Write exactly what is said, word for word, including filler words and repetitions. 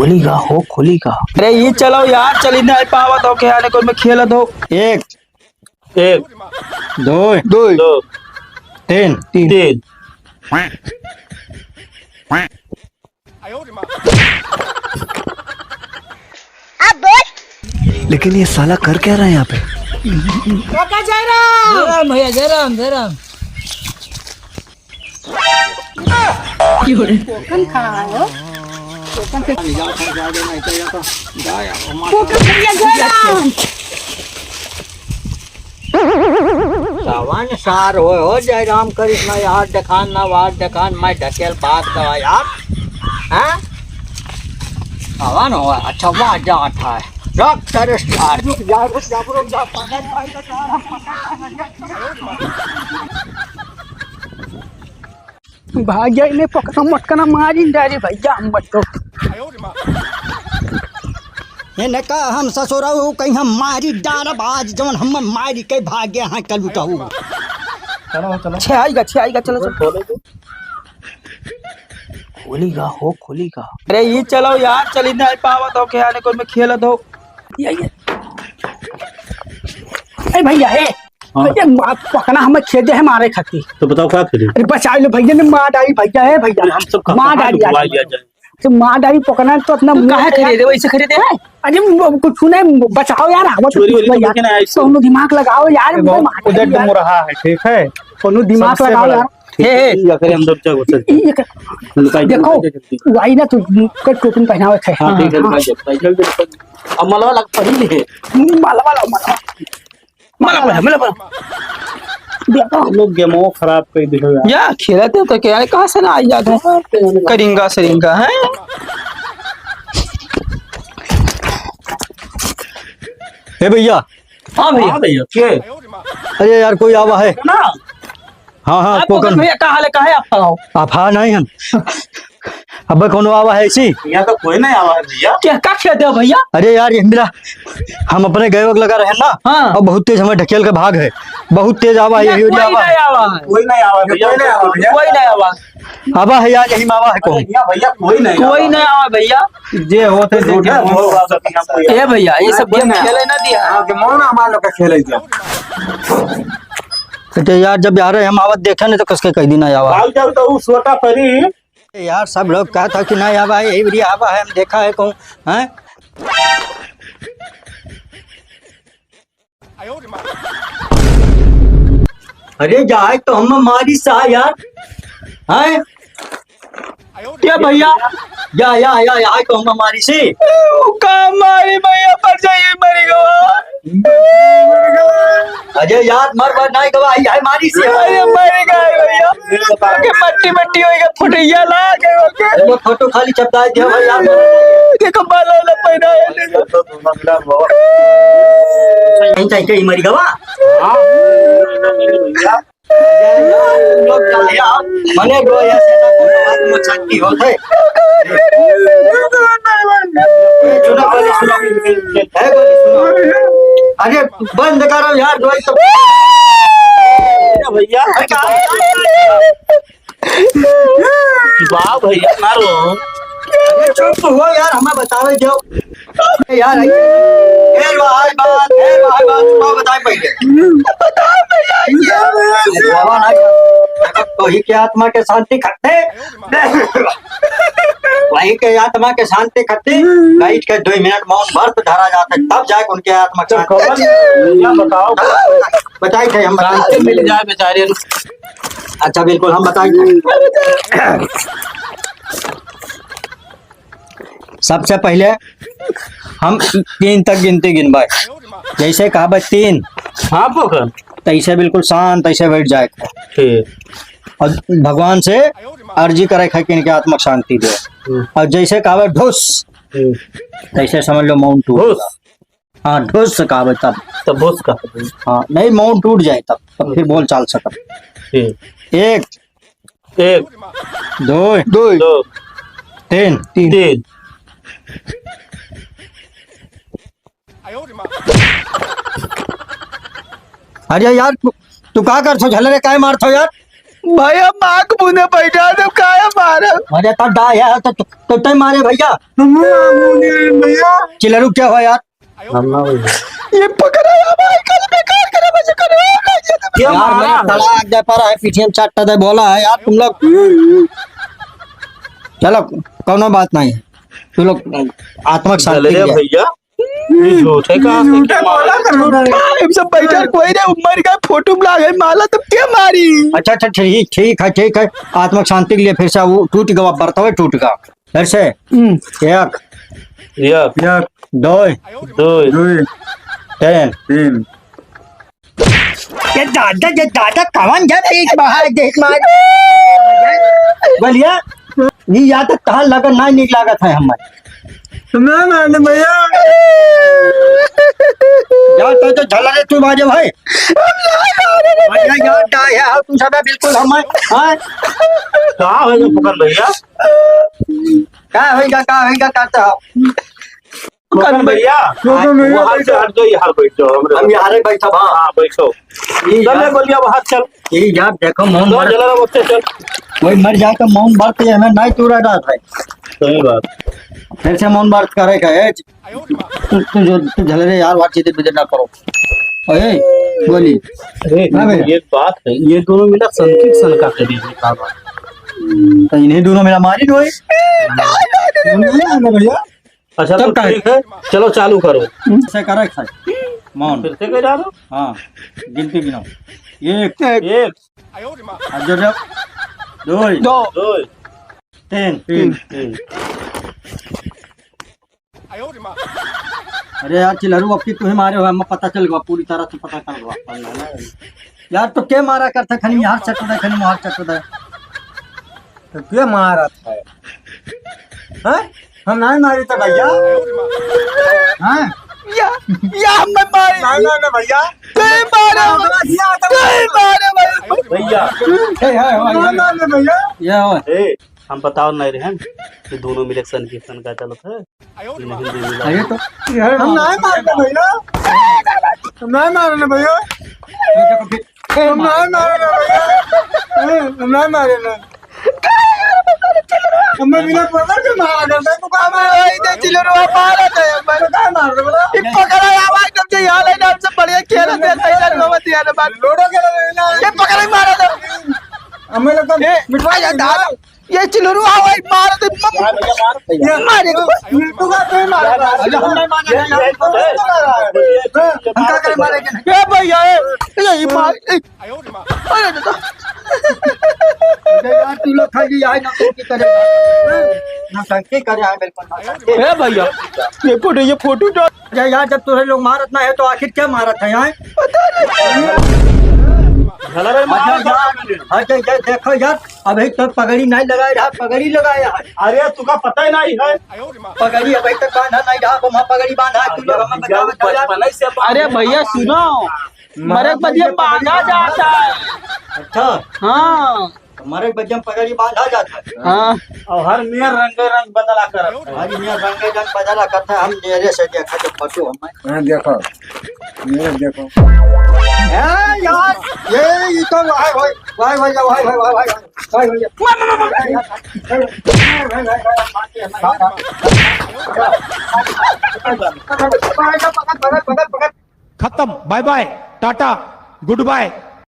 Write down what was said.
खुली का हो, खुली का। अरे ये चलो यार, चली नहीं पावत हो, क्या ने कोई में खेलत हो। एक। एक। दो। दो। दो। तीन। तीन। तीन। लेकिन ये साला कर क्या रहा है यहाँ पे? काका जयराम। जयराम भैया, जयराम, जयराम। टोकन कहाँ है हो? टोकन के टोकन भैया जयराम। कवन सार हो, हो जयराम कृष्ण, यार देखान ना, वार देखान, मैं ढकेल बात दवा यार। हाँ? कवन हो? अच्छा, वाह जात है। रख तेरे सार। रुक जा, रुक जा, रुक जा, पकड़, पकड़, पकड़। भाग गया, इन्हें पकड़ा मटकना मारी जा रे भैया, हम बच्चों। इन्हें कहा हम ससुरऊ कहीं हम मारी डालब आज, जवन हम मारी के भाग गया है कलू कहू। चलो, चलो। छे आएगा, छे आएगा, चलो, चलो। खोली का हो, खोली का। अरे ये चलो यार, चली नहीं पावत हो, क्या ने कोई में खेलत हो। ये, ये। ए भैया, ए। हाँ। अरे, मा-, पकना हमें खेदे है मारे खातिर। तो बताओ का करी? अरे, बचा लो भैया, ने मार डाली भैया, है भैया। अरे, हम सब का मार कहाँ डाली लुकवा आज। लिया जाए? तो मार डाली पकना तो अपना तू मुंह काहे पे खरीदे, वैसे खरीदे है? अरे, वो कुछ नहीं, बचाओ यार, आवाज चोरी वोरी तो भैया। करके ना आई सो। कोनो दिमाग लगाओ यार, ए, मुझे बहुत मार उधर डाली दम यार। रहा है, ठीक है? कोनो दिमाग सबसे लगाओ बड़ा। यार। ठीक है, हे, हे। या फिर हम दब जाओ, सर। ये, ये क्या? लुकाई दे, देखो, लुकाई दे, जल्दी। वही ना, तू कर टोपी पहनावे थे। हाँ, ठीक है, हाँ, लुकाई हाँ। दे, लुकाई दे, लुकाई दे। अब मलवा लग पड़ी है। मलवा लाओ, मलवा। मला पड़ा, मला पड़ा। देखो। लोग गेमो खराब कर दिए यार। या खेलत है तो क्या है, कहाँ से ना आई जात है? करिंगा सरिंगा है। ए भैया। हाँ भैया। हाँ भैया, के? अरे यार, कोई आवा है? ना। हाँ, हाँ, आप कोकन। भैया, कहाँ ले, कहाँ है आपका गाँव? आप हाँ नहीं हम। अबे कौनो आवा है ऐसी? यहाँ तो कोई नहीं आवा है भैया। क्या, का खेत है भैया? अरे यार, ये मेरा, हम अपने गए वक्त लगा रहे हैं ना, हाँ। और बहुत तेज हमें ढकेल के भाग है, बहुत तेज आवा है, यहाँ यही कोई आवा है। नहीं आवा है। कोई नहीं आवा है भैया, कोई नहीं आवा है भैया। कोई नहीं आवा। आवा है यार, यही में आवा है कौन? अरे यहाँ भैया कोई नहीं कोई आवा। नहीं आवा भैया। जे होते झूठे देखे। हम लोग आ सकते हैं, कोई ए भैया, ये सब कोई गेम नहीं खेले आवा। ना दिया। हाँ, गेम ना हमारे लोग का खेले दिया। तो यार, जब यार हम आवत देखे नहीं तो कसके कह दी ना आवा। भाग जाओ तो उ सोटा परी। यार, सब लोग कहा था कि नहीं आवा है, यही बड़ी आवा है, हम देखा है कहूँ, हैं? अरे, जाए तो हम मारी सा यार, हैं? क्या भैया? या, या, या, या, आए तो हम मारी सी। का मारी भैया, पर जाइए, मरी गवा। अरे यार, मर, मर, नहीं गवा, आई, आई मारी सी। अरे, मरी गए भैया। के मट्टी, मट्टी होइगा, फुटैया लाग गए ओके। वो फोटो खाली चपकाए दिया भाई यार। देखो, बाला वाला पैदा है, देखो। कहीं चाहिए, कहीं मरी गवा। हाँ। मने गो ऐसे ना कोनो बात में शांति होत है। सुनो, पहले सुनो। है, पहले सुनो। अरे, बंद करो यार, दवाई तो। भैया। वाह भैया, ना रो। अरे चुप हो यार, हमें बतावे दो। अरे यार, ढेर भाई बात, ढेर भाई बात, सुनो, बताए पहले। बताओ भैया, क्या बाबा ना, वही के आत्मा के शांति खातिर, वही के आत्मा के शांति खातिर, बैठ के दो मिनट मौन व्रत धरा जाता है, तब जाके उनके आत्मा के तो शांति। कौन? भैया बताओ। बताई थे हम, बताई थे। मिल जाए बेचारे। अच्छा, बिल्कुल, हम बताई थे। सबसे पहले हम तीन तक गिनती गिनबाई। जैसे कहबे तीन, हाँ, पोखर। तैसे बिल्कुल शांत, ऐसे बैठ जाए। ठीक। और भगवान से अर्जी करे खाए कि इनके आत्मा शांति दे। हम्म। और जैसे कहबे ढुस, हम्म। तैसे समझ लो मौन टूट ढुस। गया। हाँ, ढुस से कहबे तब। तब ढुस कहबे। हाँ, नहीं, मौन टूट जाए तब, तब फिर बोल चाल सकत। ठीक। एक, एक। दो। दो। दो। तीन। तीन। तीन। अरे यार, तू, तू का करथो? झलरे काहे मारथो यार? भैया, माँ के मुँह में बैठा दे, काहे मारे? अरे, तो डा यार, तो, तो, तो तय मारे भैया। भैया। चिल्लरू क्या हो यार? हम ना भैया। ये पकड़ा यार, भाई, कल बेकार करे, बस करो, ये तो क्या यार, मारा? मेरा तलाक दे पर है, पीछे में चट्टा दे बोला है यार तुम लोग। चलो, कौनो बात नहीं, तुम लोग आत्मा की शांति चले रे के लिए। भैया। ये झूठे का झूठे बोला करो ना। हाँ, हम सब बैठल कोई रे, मर गए, फोटो में लागे माला, तब के मारी? अच्छा, अच्छा, ठीक, ठीक है, ठीक है। आत्मा की शांति के लिए फिर से वो टूट गवा, बर्तवे टूट गवा। फिर से। हम्म। एक। एक। एक। दो। दो। दो। तीन। तीन। ये दादा, ये दादा, कौन जब एक बाहर देख मार। बोलिए, ये याद तहार लगन ना नीक लागत है हमारे। ना, ना, ना, भैया। यार, तो, तो झलरे तू बाजे भाई। भैया, यार, क्या है, तुम सब बिल्कुल हम, हाँ? का होइगा फुकन भैया? का होइगा, का होइगा, का तो? फुकन भैया, फुकन भैया, वहाँ से बैठो। हट जाओ, यहाँ बैठ जाओ, हमरे हम यहाँ रे बैठा, हाँ। हाँ, बैठो। ये चल यार। ले, बोलिया, बाहर चल। ये यार, देखो, मौन चल, मर जला रहा, बच्चे, चल। कोई मर जाए तो मौन मरते हैं, हमें नहीं तोड़ा रहा था। सही बात। फिर से मौन बात करे का है। तू, तू जो, तू झलरे यार, बात चीजें बिजर ना करो। ओए, बोली। अरे, हाँ भाई। एक बात है, ये दोनों मिला सनकी सनका के दीजिए, का बात? तो इन्हीं दोनों मिला मारी दो। नहीं, नहीं, नहीं, भैया। अच्छा, तब तो का है? ठीक है, चलो चालू करो। ऐसे करे खाए। मौन। फिर से कह रहा हूँ। हाँ, गिनती गिनाओ। एक। एक। अब जो, जो, दो। दो। दो। तीन। तीन। तीन। अरे यार चिल्हरू, अब की तुम्हें मारे हो, हमें पता चल गवा, पूरी तरह से पता चल गवा। यार तो के मारा करता, खनी यार चट दे, खनी मार चट दे। तो के मारा था? हैं? हम नहीं मारे थे भैया। हैं? या, या हमें मारे। नहीं, नहीं, नहीं भैया। तू ही मारे, भैया, तू ही मारे भाई। भैया। ए, है, है, ना, है। ना, ना भैया। या हो। ए, हम बताओ नहीं रहे हैं कि दोनों मिले सन की सन का चलत है। ये नहीं दे मिला। अरे तो हम नहीं मारने भैया, हम नहीं मारने भैया, ये देखो फिर। हम नहीं मारने भैया, हम नहीं मारने। हमें बिना पकड़ के मारा करता है, तू कहाँ मारा? वही तो चिल्लरुआ मारा था, हमें। तू कहाँ मार रहे बड़ा? ये पकड़ा है, आवाज जब से यहाँ ले, जब से बढ़िया खेला था, सही सर, बाबा, दिया ना बात। लोडो के लगे ना। ये पकड़ा ही मारा था। हमें लगता है ए, मिटवा जाता है। ये चिल्लरू आवाज मार दे, मम-, मार भैया, मार भैया। मारे को। मिट्टू का तो ही मार रहा है। भैया, हम नहीं मारेंगे, ये, ये, हम तो मार रहा है। हम क्या करें, मारेंगे नहीं। ए भैया, ए, ये, ये मार, ए। अरे दादा। अरे यार, तू लोग खाली आए ना, तो की करे? ना टंकी करे आए, बिल्कुल ना टंकी। ए भैया, ये फोटो, ये फोटो डाल। अरे यार, जब तुझे लोग मारत ना है, तो आखिर क्या मारत है, आए? पता नहीं। झलरे मारा अच्छा, यार, था। अच्छा, ये देखो यार, अभी तो पगड़ी नहीं लगाए रहा, पगड़ी लगाया है। अरे, तुका पता ही नहीं है। पगड़ी अभी तक बांधा नहीं रहा, वो वहाँ पगड़ी बांधा है, तू लोग हमें भैया, बताओ, बताओ यार। बचपन से बांधा अरे भैया, सुनो, मरे के बाद ये बांधा जाता है। अच्छा। हाँ। तो मरे के बाद पगड़ी बांधा जाता है। हाँ। और हर नियर रंगे रंग बदला करत है। हर नियर रंगे रंग बदला करता है, हम नियरे से देखा तो पशु हमें। हाँ, देखो। ये देखो। ए यार, ये, ये तो वाह भाई, वाह भाई, वाह भाई, वाह भाई, वाह भाई। खत्म, bye bye, tata, good bye.